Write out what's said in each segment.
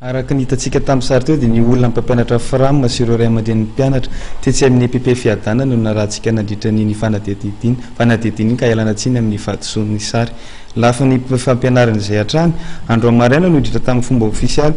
Araka ny hitantsika tamin'ny sary teo dia ny olona mpampianatra Fram sy ireo ray aman-drenin'ny mpianatra tetsy amin'ny EPP Fiadanana no narahantsika nandritra ny fanadihadiana fanadihadiana iny ka ialana tsiny amin'ny fahadisoan'ny sary. Lafiny fampianarana izay hatrany, androany maraina no niditra tamin'ny fomba ofisialy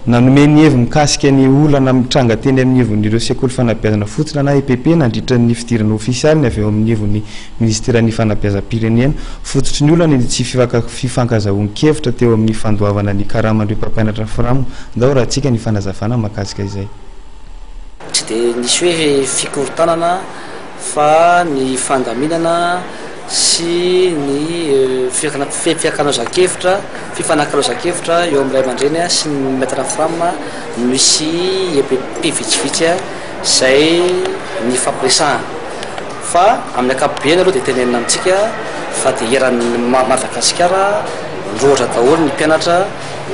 nanome ny heviny mikasika ny olana mitranga teny amin'ny ivon'ireo sekoly fanabeazana fototra na EPP nandritra ny fidirana ofisialy ny avy eo amin'ny ivon'ny minisiteran'ny fanabeazam-pirenena. Fototry ny olana ny tsy fifankazahoan-kevitra teo amin'ny fandoavana ny karaman'ireo mpampianatra Fram. Ndao arahantsika ny fanazavana mahakasika izay. Tsy dia nisy hoe fikorontanana fa ny fandaminana sy ny fiakanozan-kevitra, fifanakalozan-kevitra eo amin'ny ray aman-dreny sy ny Maître Fram no misy EPP vitsivitsy izay nifampiresahana. Fa amin'ny ankapobeny aloha dia tenenina amintsika fa dia eran'ny Madagasikara nirohotra daholo ny mpianatra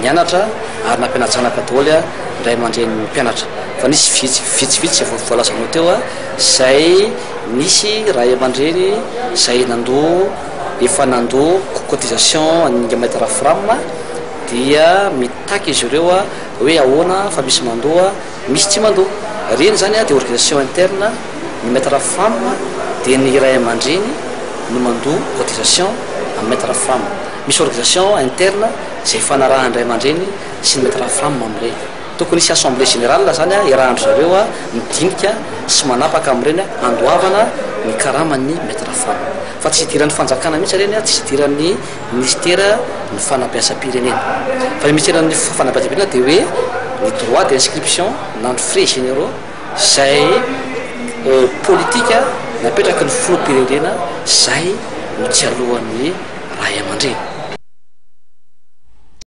nianatra ary nampiana-janaka daholo ny ray aman-drenin'ny mpianatra. Fa nisy vitsy vitsivitsy izay voalazanao teo izay nisy ray aman-dreny izay nandoa efa nandoa cotisation an'ny Maître Fram dia mitaky izy ireo hoe ahoana fa misy mandoa Misy tsy mandoa. Ireny izany dia organisation interne, ny maitre femme dia ny ray aman-dreny no mandoa cotisation amin'ny maitre femme. Misy organisation interne izay ifanarahan'ny ray aman-dreny sy ny maitre femme amin'ireny. Tokony hisy assemblée générale izany iarahan-dry zareo midinika sy manapaka amin'ireny handoavana ny karaman'ny maitre femme. Fa tsy idiran'ny fanjakana mihitsy ireny, tsy idiran'ny Minisitera ny fanabeazam-pirenena. Fa ny minisiteran'ny fanabeazam-pirenena dia hoe ny droit d'inscription na ny frais généraux izay politika napetraky ny filoham-pirenena izay no tsy aloan'ny ray aman-dreny.